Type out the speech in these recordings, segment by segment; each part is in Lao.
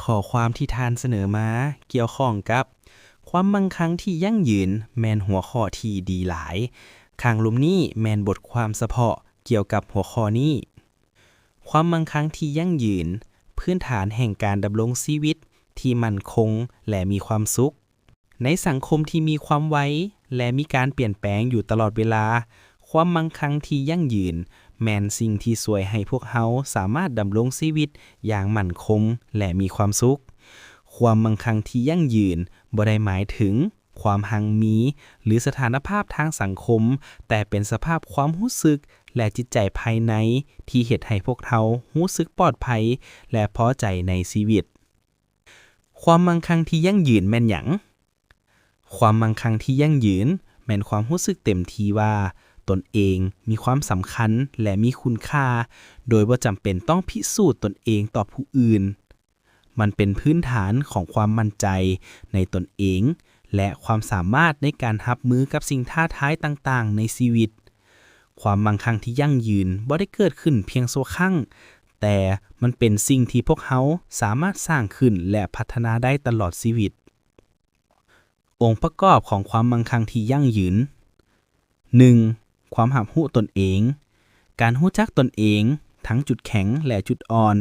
ຂໍ້ຄວາມທີ່ທ່ານສະເໜີມາກ່ຽວຂ້ອງກັບຄວາມມັ່ງຄັ່ງທີ່ຢັ້ງຢືນແມ່ນຫົວຂໍ້ທີ່ດີຫຼາຍ. ຂ້າງລຸ່ມນີ້ແມ່ນບົດຄວາມສະເພາະກ່ຽວກັບຫົວຂໍ້ນີ້. ຄວາມມັ່ງຄັ່ງທີ່ຢັ້ງຢືນ, ພື້ນຖານແຫ່ງການດຳລົງຊີວິດທີ່ໝັ້ນຄົງ ແລະ ມີຄວາມສຸກ. ໃນສັງຄົມທີ່ມີຄວາມໄວ ແລະ ມີການປ່ຽນແປງຢູ່ຕະຫຼອດເວລາ, ຄວາມມັ່ງຄັ່ງທີ່ຢັ້ງຢືນແມ່ນສິ່ງທີ່ຊ່ວຍໃຫ້ພວກເຮົາສາມາດດຳລົງຊີວິດຢ່າງໝັ້ນຄົງ ແລະ ມີຄວາມສຸກ. ຄວາມມັ່ງຄັ່ງທີ່ຢັ້ງຢືນບໍ່ໄດ້ໝາຍເຖິງຄວາມຮັ່ງມີ ຫຼື ສະຖານະພາບທາງສັງຄົມ, ແຕ່ເປັນສະພາບຄວາມຮູ້ສຶກ ແລະ ຈິດໃຈພາຍໃນທີ່ເຮັດໃຫ້ພວກເຮົາຮູ້ສຶກປອດໄພ ແລະ ພໍໃຈໃນຊີວິດ. ຄວາມມັ່ງຄັ່ງທີ່ຢັ້ງຢືນແມ່ນຫຍັງ? ຄວາມມັ່ງຄັ່ງທີ່ຢັ້ງຢືນແມ່ນຄວາມຮູ້ສຶກເຕັມທີ່ວ່າຕົນເອງມີຄວາມສຳຄັນ ແລະ ມີຄຸນຄ່າ, ໂດຍບໍ່ຈຳເປັນຕ້ອງພິສູດຕົນເອງຕໍ່ຜູ້ອື່ນ. ມັນເປັນພື້ນຖານຂອງຄວາມໝັ້ນໃຈໃນຕົນເອງ ແລະ ຄວາມສາມາດໃນການຮັບມືກັບສິ່ງທ້າທາຍຕ່າງໆໃນຊີວິດ. ຄວາມມັ່ງຄັ່ງທີ່ຢັ້ງຢືນບໍ່ໄດ້ເກີດຂຶ້ນພຽງຊົ່ວຄັ້ງ, ແຕ່ມັນເປັນສິ່ງທີ່ພວກເຮົາສາມາດສ້າງຂຶ້ນ ແລະ ພັດທະນາໄດ້ຕະຫຼອດຊີວິດ. ອົງປະກອບຂອງຄວາມມັ່ງຄັ່ງທີ່ຢັ້ງຢືນ. ໜຶ່ງ, ຄວາມຮັບຮູ້ຕົນເອງ. ການຮູ້ຈັກຕົນເອງ, ທັງຈຸດແຂງ ແລະ ຈຸດອ່ອນ,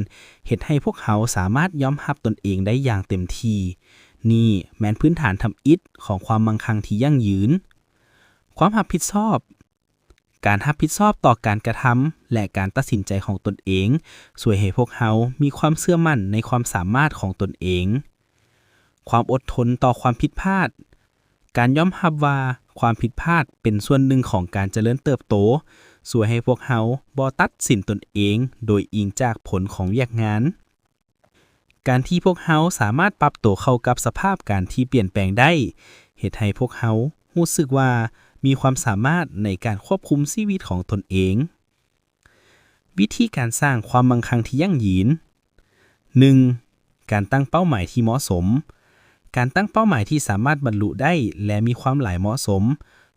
ເຮັດໃຫ້ພວກເຮົາສາມາດຍອມຮັບຕົນເອງໄດ້ຢ່າງເຕັມທີ່. ນີ້ແມ່ນພື້ນຖານທຳອິດຂອງຄວາມມັ່ງຄັ່ງທີ່ຢັ້ງຢືນ. ຄວາມຮັບຜິດຊອບ. ການຮັບຜິດຊອບຕໍ່ການກະທຳ ແລະ ການຕັດສິນໃຈຂອງຕົນເອງ ຊ່ວຍໃຫ້ພວກເຮົາມີຄວາມເຊື່ອໝັ້ນໃນຄວາມສາມາດຂອງຕົນເອງ. ຄວາມອົດທົນຕໍ່ຄວາມຜິດພາດ. ການຍອມຮັບວ່າຄວາມຜິດພາດເປັນສ່ວນໜຶ່ງຂອງການຈະເລີນເຕີບໂຕ ຊ່ວຍໃຫ້ພວກເຮົາບໍ່ຕັດສິນຕົນເອງໂດຍອີງຈາກຜົນຂອງວຽກງານ. ການທີ່ພວກເຮົາສາມາດປັບໂຕເຂົ້າກັບສະພາບການທີ່ປ່ຽນແປງໄດ້ ເຮັດໃຫ້ພວກເຮົາຮູ້ສຶກວ່າມີຄວາມສາມາດໃນການຄວບຄຸມຊີວິດຂອງຕົນເອງ. ວິທີການສ້າງຄວາມມັ່ງຄັ່ງທີ່ຢັ້ງຢືນ. ໜຶ່ງ, ການຕັ້ງເປົ້າໝາຍທີ່ເໝາະສົມ. ການຕັ້ງເປົ້າໝາຍທີ່ສາມາດບັນລຸໄດ້ ແລະ ມີຄວາມຫຼາຍເໝາະສົມ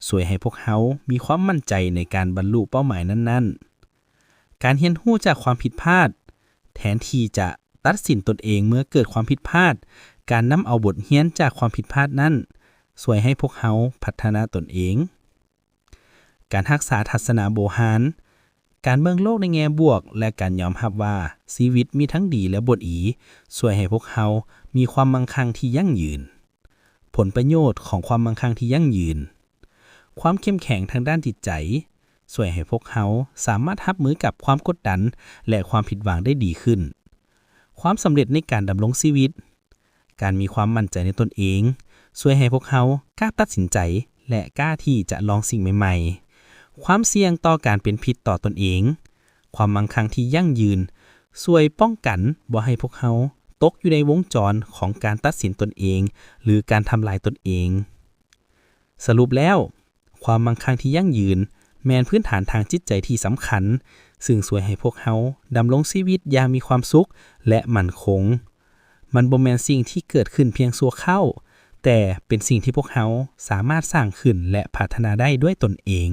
ຊ່ວຍໃຫ້ພວກເຮົາມີຄວາມໝັ້ນໃຈໃນການບັນລຸເປົ້າໝາຍນັ້ນໆ. ການຮຽນຮູ້ຈາກຄວາມຜິດພາດ. ແທນທີ່ຈະຕັດສິນຕົນເອງເມື່ອເກີດຄວາມຜິດພາດ, ການນຳເອົາບົດຮຽນຈາກຄວາມຜິດພາດນັ້ນ ຊ່ວຍໃຫ້ພວກເຮົາພັດທະນາຕົນເອງ. ການຮັກສາທັດສະນະບູຮານ. ການເບິ່ງໂລກໃນແງ່ບວກ ແລະ ການຍອມຮັບວ່າຊີວິດມີທັງດີ ແລະ ບໍ່ດີ ຊ່ວຍໃຫ້ພວກເຮົາມີຄວາມມັ່ງຄັ່ງທີ່ຢັ້ງຢືນ. ຜົນປະໂຫຍດຂອງຄວາມມັ່ງຄັ່ງທີ່ຢັ້ງຢືນ. ຄວາມເຂັ້ມແຂງທາງດ້ານຈິດໃຈ ຊ່ວຍໃຫ້ພວກເຮົາສາມາດຮັບມືກັບຄວາມກົດດັນ ແລະ ຄວາມຜິດຫວັງໄດ້ດີຂຶ້ນ. ຄວາມສຳເລັດໃນການດຳລົງຊີວິດ. ການມີຄວາມໝັ້ນໃຈໃນຕົນເອງ ຊ່ວຍໃຫ້ພວກເຮົາກ້າຕັດສິນໃຈ ແລະ ກ້າທີ່ຈະລອງສິ່ງໃໝ່ໆ. ຄວາມສ່ຽງຕໍ່ການເປັນພິດຕໍ່ຕົນເອງ. ຄວາມມັ່ງຄັ່ງທີ່ຢັ້ງຢືນ ຊ່ວຍປ້ອງກັນບໍ່ໃຫ້ພວກເຮົາຕົກຢູ່ໃນວົງຈອນຂອງການຕັດສິນຕົນເອງ ຫຼື ການທຳລາຍຕົນເອງ. ສະຫຼຸບແລ້ວ, ຄວາມມັ່ງຄັ່ງທີ່ຢັ້ງຢືນ ແມ່ນພື້ນຖານທາງຈິດໃຈທີ່ສຳຄັນ, ຊຶ່ງຊ່ວຍໃຫ້ພວກເຮົາດຳລົງຊີວິດຢ່າງມີຄວາມສຸກ ແລະ ໝັ້ນຄົງ. ມັນບໍ່ແມ່ນສິ່ງທີ່ເກີດຂຶ້ນພຽງຊົ່ວຄາວ, ແຕ່ເປັນສິ່ງທີ່ພວກເຮົາສາມາດສ້າງຂຶ້ນ ແລະ ພັດທະນາໄດ້ດ້ວຍຕົນເອງ.